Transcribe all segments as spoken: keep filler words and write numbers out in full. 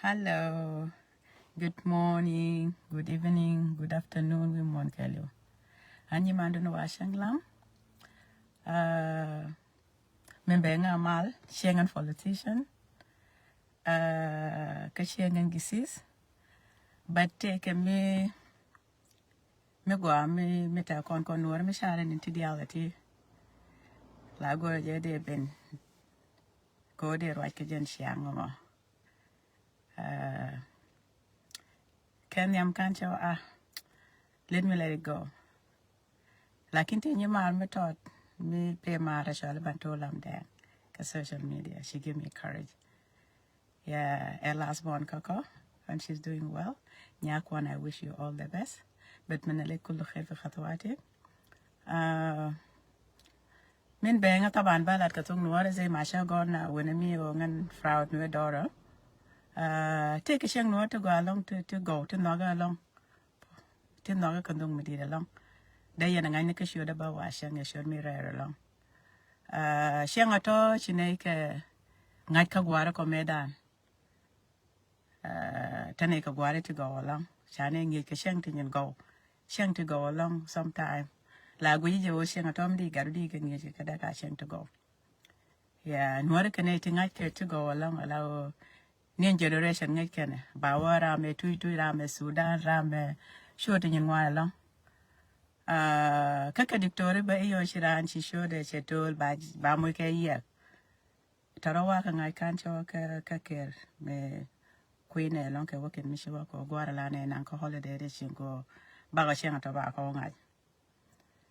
Hello. Good morning, good evening, good afternoon wi̱i̱ muɔ̱ɔ̱n kɛɛliw. An nyimandu ni wa cäŋ lam. Min bɛ ŋa mal cieŋ ɛn politician. Kä cieŋ ɛn gisis. But tëëkɛ mi mi gɔaa mi mi tɛ kɔn kɔn nuɔr mi carɛ ni ti diaal ti. La go̱o̱rɛ jɛ dee ben. Kɛ wä dee ruac kɛ jɛn ciaŋ ŋɔ. Kɛ nhiam kan cɛ wä a, let me let it go. Lakin ti nyi maar mi tɔt mi pee maar a cɔal ban to lam dɛn kɛ social media. She give me courage. Yeah, ɛ last born kä kɔ, and she's doing well. Nyakuan, I wish you all the best. But min alek kullu khair fi khatwati. Min bɛŋä taban ba lat kɛ thok nuɔrɛ zɛ ma cä gɔn na wen mi ɣöö ŋän fraud nuɛ dɔrä. Tëëkɛ cieŋ nuɔr ti gɔaa ɛlɔ̱ŋ, ti gɔw ti nhɔkä ɛlɔ̱ŋ. Ti nhɔkä kɛ nhök mi di̱i̱t ɛlɔ̱ŋ. Dee yɛn ɛ ŋa̱cni kä ciötdä ba wa cieŋ ɛ ciöt mi rɛɛr ɛlɔ̱ŋ. Cieŋ ɛ tɔ̱ ci nɛy kɛ ŋa̱c kä gua̱a̱rä kɔ metdan. Tɛnɛ kɛ gua̱a̱rä ti gɔw ɛlɔ̱ŋ. Ca nɛy ŋi̱eec kɛ cieŋ ti nyin gɔw. Cieŋ ti gɔw ɛlɔ̱ŋ sometime. La guic jɛ wä cieŋ ɛ tɔ̱ mi di gat wä di kɛ ŋi̱eec kɛ dee ka cieŋ ti gɔw. Yeah, nuɔri kɛ nɛy ti ŋa̱c kɛ ti gɔw ɛlɔ̱ŋ ala wä. Ni generation ŋäc kɛnɛ ba wä ram ɛ tuc tuc, ram ɛ Sudan, ram ɛ ciöt ti nyin ŋuan ɛlɔ̱ŋ. Kä kɛ diktori bä i̱ yɔc ci raan ci ciöt ɛ cɛ to̱l ba moc kɛ yiɛk. Tɔrɔ wa kɛ ŋa̱c kan cɛ wä kɛ kɛr mɛ kui̱nɛ ɛlɔ̱ŋ kɛ wä kɛn mi ci wä kɛ gua̱r ɛlan ɛ naŋ kä holiday dee cieŋ kɛ bakɔ cieŋ tɔ ba kɔ ŋa̱c.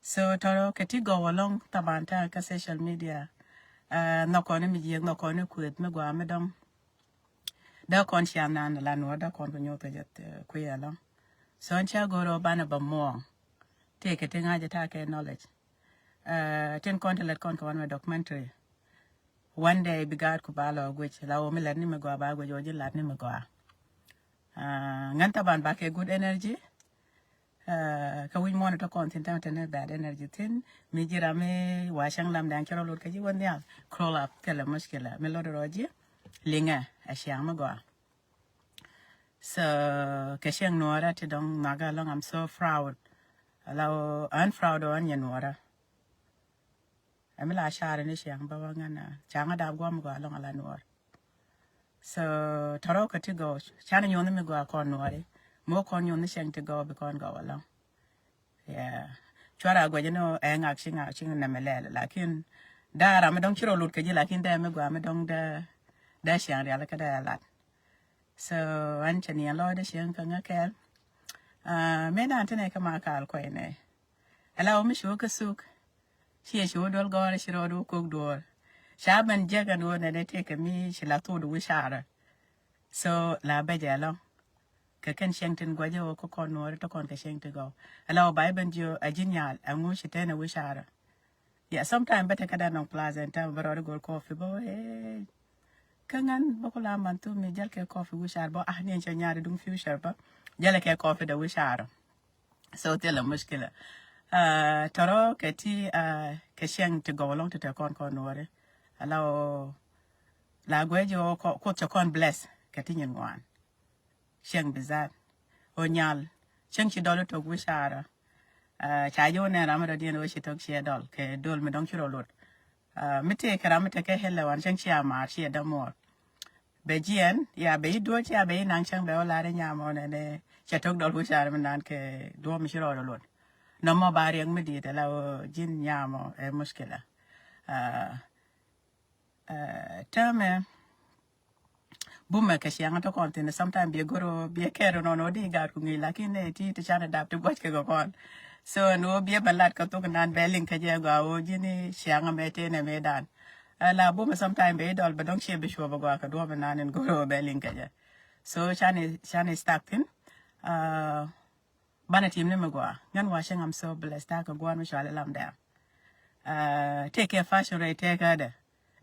So tɔrɔ kɛ ti gɔw ɛlɔ̱ŋ taban ta̱a̱ kä social media. Nhɔkɔni mi jiɛk, nhɔkɔni kueth mi gɔaa mi dɔ̱ŋ. Dee kɔn cia nan la nuɔr dee kɔn kɛ nyuɔth kɛ jɛ kui̱ ɛlɔ̱ŋ. So ɛn cia go̱r ɔ banɛ bä muɔ̱ɔ̱ŋ. Tëëkɛ ti ŋa̱c ɛ ta̱a̱ kɛ knowledge. Tin kɔn ti lät kɔn kɛ wan mɛ documentary. One day bi gaat ku ba lɔ guic la wä mi lät ni mi gɔaa ba guic wä ji̱ lat ni mi gɔaa. Ŋän taban ba kɛ good energy. Kä wi̱c muɔ̱ɔ̱n tɔ kɔn thi̱n tɛmɛ tɛnɛ bad energy thi̱n mi ji̱ ram mi wa cäŋ lam da̱ŋ cɛ rɔ lot kä ji̱ wä nhial. Crawl up kɛlɛ mushkila mi lot rɔ ji̱ liŋɛ ɛ ciaŋ mi gɔaa. So kɛ cieŋ nuɔrä ti dɔŋ nhɔkä ɛlɔ̱ŋ, I'm so proud. Ala ɣän proud ɣän yɛ nuɔrä. Ɛmi la car ni ciaŋ bä wä ŋän a caŋä dap guam gɔaa ɛlɔ̱ŋ ala nuɔr. So tɔrɔ kɛ ti gɔw canɛ nyuɔ̱n mi gɔaa kɔn nuɔri. Mɔ kɔn nyuɔ̱n ni cieŋ ti gɔw bi kɔn gɔw ɛlɔ̱ŋ. Yeah. Cuara guɛc ni ɛ ŋak ci ŋak ci nɛmɛ lɛl lakin dee ram mi dɔŋ ci rɔ lut kɛ ji̱ lakin dee mi gɔaa mi dɔŋ dee dee ciaŋ rial kä dee lat. So an cɛ ni a lɔɔdɛ cieŋ kä ŋä kɛɛl. Mëë dan ti nɛ kä ma kaal kuɛy nɛ. Ala wä mi ci wä kä suk. Ci yɛ ci wä duɔl gɔɔrɛ ci rɔɔd wä kok duɔɔr. Ca ben jek ɛn wä nɛ dee tëëkɛ mi ci la thot wä carɛ. So la bɛ jɛ lɔ. Kɛ kɛn cieŋ tin guacɛ wä kä kɔn nuɔɔri tɔ kɔn kɛ cieŋ ti gɔw. Ala wä ba i̱ ben jiö a ji̱n nyal a ŋu ci tɛn a wä carɛ. Yeah, sometime bä tekɛ dan nɔŋ plus and time bä rɔɔd go̱r coffee bä wee. Kä ŋän bä kula man thu mi jal kɛ coffee wicar bä ah ni cɛ nyari duŋ future bä. Jal kɛ coffee da wicar. So thilɛ mushkila. Tɔrɔ kɛ ti kɛ cieŋ ti gɔw lɔŋ ti te kɔn kɔn nuɔri. Ala o la guɛ ji o kuth cɛ kɔn bless kɛ ti nyin ŋuan. Cieŋ bizat o nyal cieŋ ci dɔl tok wicara. Ca ji wä nɛn ram mi dɔ̱diɛn wä ci tok ciɛ dɔl kɛ dol mi dɔŋ ci rɔ lot. Mi tëë kɛ ram mi tekɛ helɛ wan cieŋ ci a mar ciɛ dämuɔr. Bɛ jiɛn ya bɛ yi duɔ̱ɔ̱c ya bɛ yi naŋ cieŋ bɛ wä lar inyamɔ nɛnɛ cɛ tok dɔl wicara mi nan kɛ duɔ̱ɔ̱p mi ci rɔ lot. Nɔmɔ ba riɛk mi diet ala wä ji̱n nyamɔ ɛ mushkila. Täämɛ bumɛ kɛ ciaŋ tɔ kɔn thin sometime biɛ goro biɛ kɛr nɔn odi gat ku ŋi̱i̱c lakin ne ti ti canɛ dap ti guac kɛ kɔn. So ni wo biɛ bɛ lat kɛ thuk nan bɛ liŋ kɛ jɛ gua wo ji̱ni ciaŋ mɛ tëë nɛ mɛ dan. Ala bumɛ sometime bɛ idɔl bɛ dɔŋ ciɛ bi cuɔ bɛ gua kɛ duɔmɛ nan in goro bɛ liŋ kɛ jɛ. So canɛ canɛ stuck thin. Banɛ tim ni mi gua ŋän wa cieŋ, I'm so blessed. Ta̱a̱ kɛ gua̱n mi cuali lam dɛm. Tëëkɛ fashion rɛy tëëkädɛ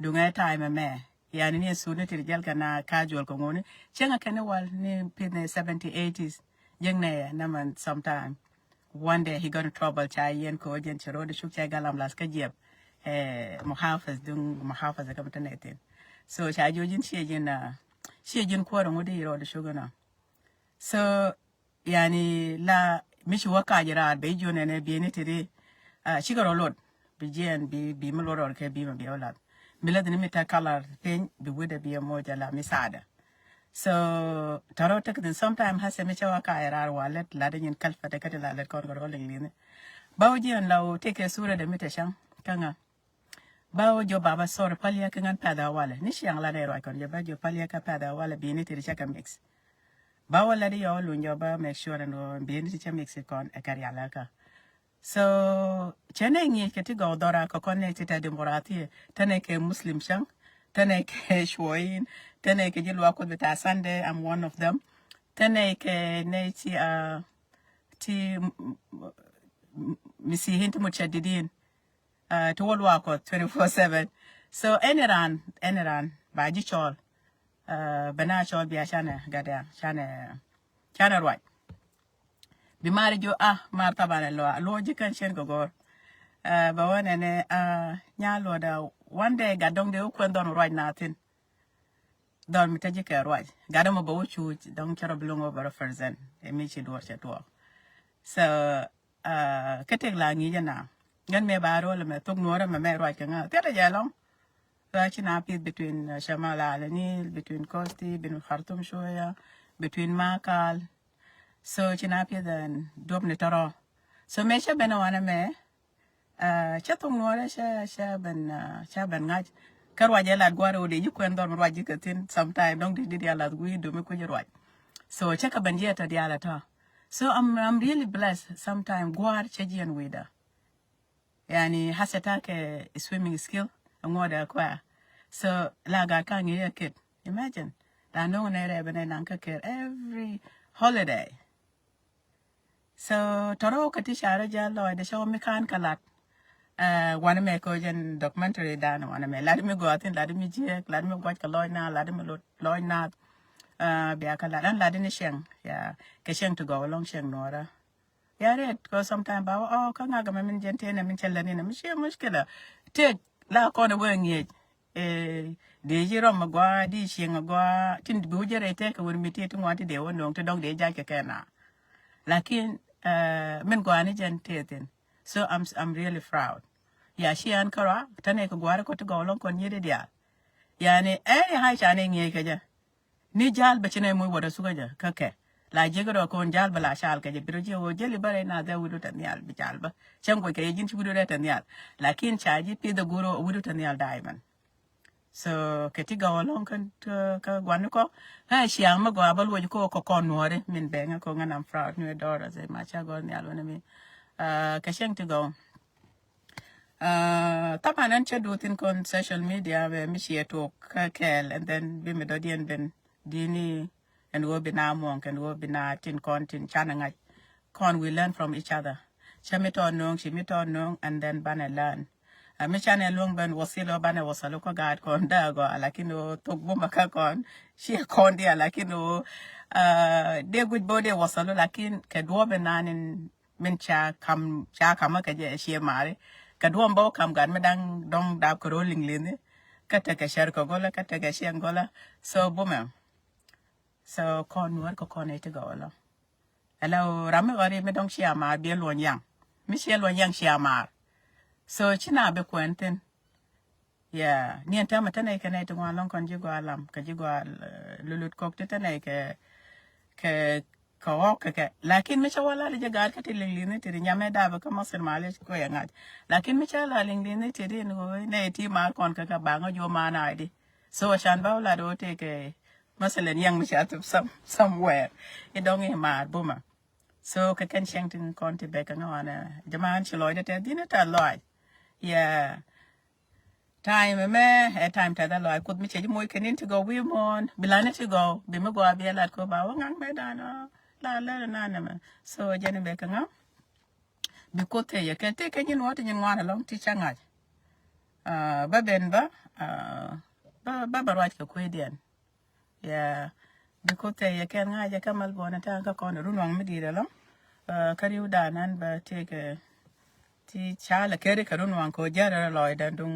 duŋɛ time mɛ. Yani ni suit ni ti jɛl kɛ na casual kɛ ŋuni cieŋ a kɛn ni wal ni pith ni seventy eighties. Jiäk nɛ yɛ nɛ mɛ sometime. One day he got in trouble ca yɛn kɛ wä jɛn cɛ ro̱d cuk cɛ galam las kä jiɛp. Muhafaz duŋ muhafaz kɛ mɛ tɛ nɛ thin. So ca jiö ji̱n ciɛ ji̱n na Ciɛ ji̱n kuäär ŋut di rɔɔd cuk inɔ. So yani la mi ci wä kac raar bɛ ji̱ juɔnɛ nɛ bieni ti di. Cikɛ rɔ lot bi jiɛn bi bi mi lot rɔɔd kɛ bi mi biɛ wä lat. Mi lät ni mi tɛ kalar piny bi witdɛ biɛ moc ala mi saada. So tɔrɔ tek thin sometime hasa mi cɛ wä kac raar wa lät lat nyin kɛl fɛ dɛ kɛ ti la lät kɔn kɛ rɔ liŋ liŋni. Ba wä jiɛn la wä tekɛ sura dɛ mi tɛ caŋ kä ŋa. Ba wä jiɔ baba sorry paliɛ kɛ ŋän pɛth a walɛ ni ciaŋ la nɛ ruac kɔn jɛ ba jiɔ paliɛ kɛ pɛth a walɛ bieni ti di cɛ kɛ mix. Ba wä lɛ di yɔ luny jɔ ba make sure ɛn wä bieni ti cɛ mix kɔn ɛ kɛ rial ɛ kä. So cɛ nɛ ŋi̱i̱c kɛ ti gɔw dhɔra kɛ kɔn nɛ ti tɛ dimorati tɛ nɛ kɛ muslim cäŋ tɛ nɛ kɛ cuɔyin tɛ nɛ kɛ ji̱ luak kuth bi ta Sunday, I'm one of them. Tɛ nɛ kɛ nɛ ti uh, ti misihin ti mutshadidin. Uh, ti wä luaak kɔ twenty four seven. So any ran any ran ba ji̱ cɔɔl. Uh, bɛ na cɔɔl bia canɛ gatdɛ canɛ canɛ ruac. Bi mar ji̱ ah mar taban ɛ luɔ luɔ ji̱ kɛn cien gɔgɔr. Uh, bɛ wä nɛnɛ uh, nya luɔda one day gat dɔŋ dee wä kuɛn dhɔn ruac na thin. Dhɔn mi te ji̱ kɛ ruac gat dɔŋ mɔ bɛ wä cuuc dɔŋ cɛ rɔ bi luŋ wä bɛ rɔ present ɛ mi ci duɔr cɛ tuɔɔk. So uh, kä tek la ŋi̱i̱cä na ŋän mɛ ba rol mɛ thok nuɔrä mɛ mɛ ruac kɛ ŋa thiatɛ jɛ lɔŋ. So ci na pith between uh, Shamal Al Nil, between Kosti, between Khartoum shoya, between Makal. So ci na pith and duɔp ni tɔrɔ. So mɛ cɛ ben wanɛ mɛ uh, cɛ thok nuɔrɛ cɛ cɛ ben uh, cɛ ben ŋa̱c. Kä ruac ɛ lat guarɛ wä dee ji̱ kuɛn dhɔr mi ruac ji̱ kɛ thin sometime dɔŋ di di dial lath wi̱i̱ dumi kui̱ ruac. So cɛ kɛ ben jiɛ tɔ dial ɛ tɔ. So I'm, I'm really blessed sometime guar cɛ jiɛn wi̱i̱dä. Yani hasa ta kɛ swimming skill ŋuɔdɛ kuɛ. So la gat ka ŋi̱i̱ ɛ kit imagine. La no̱o̱ŋ nɛ rɛ ben ɛ naŋ kä kɛr every holiday. So tɔrɔ kɛ ti carɛ jɛ lɔcdɛ cɛ wä mi kan kɛ lat. Uh, wanɛ mɛ kɛ jɛn documentary dan wanɛ mɛ lat mi gɔathin lat mi jiɛk lat mi guac kɛ lɔc na lat mi lɔc na. Uh, bia kɛ lat an lat ni cɛŋ ya kɛ cɛŋ ti gɔw lɔŋ cɛŋ nuɔrä. Ya ret kɛ sometime ba wä ɔ kä ŋak mɛ min jɛn tenɛ min cɛ lät ninɛ mi ciɛ muckila. Tek la kɔn wee ŋiɛc. Di ji̱ rɔm agɔaa di cieŋ agɔaa tin bi wä jɛ rɛy tɛkɛ wun mi ti ti ŋuan ti dee wä no̱o̱ŋ ti dɔŋ dee jac kɛ kɛ na. Lakin min gɔaa ni jɛn tëë thin. So I'm, I'm really proud. Ya ci an kärɔa tɛnɛ kɛ gua̱a̱ri kɔ ti gɔw lɔŋ kɔn nyiet i̱ diaal. Yani ɛn i̱ ha̱y ca ni ŋi̱eec kɛ jɛ. Ni jal bɛ ci nɛ muc wä rɔ thukä jɛ kä kɛ la jiäk rɔ ko̱n jal bɛ la cal kɛ jɛ bi rɔ jiɛ wä jeli bä rɛy na dhɛ wi̱du tɛ nhial bi jal bä cäŋ guɔc kɛ yɛ ji̱n ci wi̱du rɛ tɛ nhial. Lakin ca ji̱ pith ɛ gurɔ wi̱du tɛ nhial daiman. So kɛ ti gɔw alɔŋ kä kä guani kɔ. Ɛ ciaŋ mi gɔw a bä luɔc ko kɔ kɔn nuɔri min bɛŋɛ ko ŋän am proud ni wä dɔr as ma ca gɔw nhial wä ni mi. Kɛ cäŋ ti gɔw. Taban ɛn cä duut thin kɔn social media bɛ mi ciɛ tok kä kɛɛl and then bi mi dɔ̱diɛn ben dini ɛn ɣöö bi na muɔ̱ŋ kɛn ɣöö bi na tin kɔn tin canɛ ŋa̱c. Kɔn we learn from each other. Cä mi tɔɔn no̱o̱ŋ ci mi tɔɔn no̱o̱ŋ and then banɛ learn. Mi canɛ luɔ̱ŋ ben wasil ɣöö banɛ wasal kä gaat kɔn dee agɔ lakin ɣöö thok bumä kä kɔn ciɛ kɔn diɛ lakin ɣöö dee guic bo̱o̱ dee wasal lakin kɛ duɔ̱ɔ̱p in naan in min ca kam ca kamä kɛ jɛ ciɛ mari. Kɛ duɔm bä wä kam gat mi daŋ dɔŋ dap kɛ ro̱l liŋ liŋni. Kä tekɛ cɛr kɛ gɔlä kä tekɛ ciɛŋ gɔlä. So bumɛ. So kɔn nuɔr kɛ kɔn iti gɔlä. Ɛlɛ ram mi ɣɔri mi dɔŋ ciɛ mar biɛ luɔny yaŋ. Mi ciɛ luɔny yaŋ ciɛ mar. So ci na bi kuɛn thin. Yeah, niɛn tɛmɛ tɛnɛ kɛ nɛy ti ŋuan lɔŋ kɔn ji̱ gɔaa lam kɛ ji̱ gɔaa lulut kɔk ti tɛnɛ kɛ kɛ kɛ ɣɔk kɛ kɛ. Lakin mi cɛ wä lat jɛ gaat kä ti liŋ liŋni ti di nyamɛ dapɛ kä masir malic kuɛ ŋa̱c. Lakin mi cɛ la liŋ liŋni ti di ni ɣöö nɛy ti mar kɔn kɛ kɛ baŋä juɔ man a di. So can ba wä lat ɣöö ti kɛ masalan yɛŋ mi ca thop somewhere. I dɔŋ i mar bumä. So kɛ kɛn cieŋ tin kɔn ti bɛk kɛ ŋä wanɛ jɛ man ci lɔcdɛ tɛ dhin tɛ lɔc. Yeah. Time mɛ ɛ time tɛth a lɔac kuoth mi cɛ ji̱ moc kɛ nin ti gɔw wi̱i̱ muɔ̱ɔ̱n bi la ni ti gɔw bi mi gɔw a bi ɛ lat kɔ ba wä ŋa̱ŋ mɛ dan ɔ la lɛr na nɛ mɛ. So jɛn in bɛ kɛ ŋa̱ bi kuoth tɛ yɛ kɛ tɛ kɛ nyin wä ti nyin ŋuan alɔŋ ti ca ŋa̱c. Ba ben ba ba ba ruac kɛ kui̱diɛn. Yeah. Bi kuth tɛ yɛ kɛn ŋa̱cɛ kä Melbourne ta̱a̱ kä kɔn run waŋ mi di̱i̱t ɛlɔ. Kä ri̱w dan an bä tëëkɛ ti ca lɛ keri kɛ run waŋ kɛ wä jɛrɛ lɔcdɛ duŋ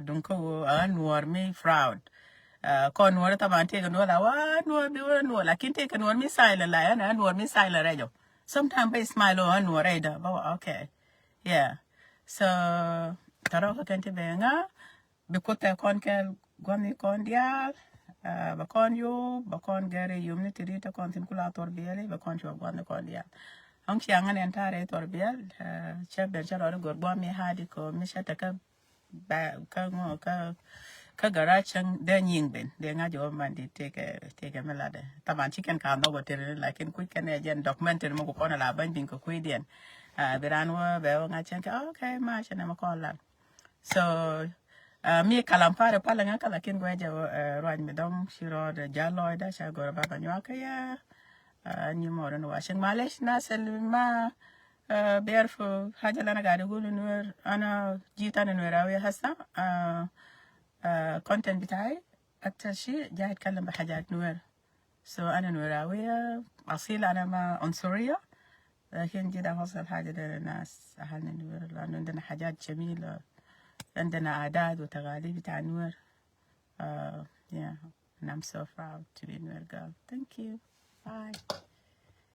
duŋ kä wä a nuɔr mi proud. Kɔn Nuɔr taban tëëkɛ Nuɔr la wa Nuɔr bi wä Nuɔr, lakin tëëkɛ Nuɔr mi silent la ɛn ɛ Nuɔr mi silent rɛc ɔ. Sometimes bä smile ɔ ɛ Nuɔr rɛc dɔ bä wa okay. Yeah. So tɔrɔ kɛ kɛn ti bɛ ŋa bi kuth tɛ kɔn kɛl gua̱ni kɔn diaal. Bɛ kɔn yop bɛ kɔn gɛri yop ni ti ri tɛ kɔn thin kula thor biɛli bɛ kɔn cuɔ gua̱ni kɔn diaal. Ɔŋ cia ŋa nɛn ta̱rɛ thor biɛl. Cɛ ben cɛ rɔri gor gua̱mi hadi ko mi cɛ tɛ kä Ba kä ŋɔ kä kä gara̱a̱c cäŋ dee nyiŋ ben dee ŋa̱c ɣöö man di tëëkɛ tëëkɛ mi latdɛ. Taban ci kɛn ka nhɔk ɣöö tëëkɛ ni lakin kuc kɛn ɛ jɛn documentary mi ku kɔn ala bäny biny kɛ kui̱diɛn. Bi raan wä bɛ wä ŋa̱c cäŋ kɛ okay ma cɛ nɛ ma kɔn lal. So mi kalam parɛ palɛ ŋä kä lakin guɛ jɛ ruac mi dɔŋ ci rɔɔd jal lɔɔcdä ca gör ba bɛ nyuak kä yɛ. Ni mɔɔr ni wa cäŋ malec na sel ma. Biarfu haja lana gadi gulu nuer ana jita na nuer awi hasa. Content bitai aktar shi jahid kalam bi hajat nuer. So ana nuer awi asil ana ma unsuriya. Lakin jida hasal haja dena nas ahalna nuer lanu indana hajat jamila. Indana adad wa tagalib bita nuer. Yeah, and I'm so proud to be nuer girl. Thank you. Bye.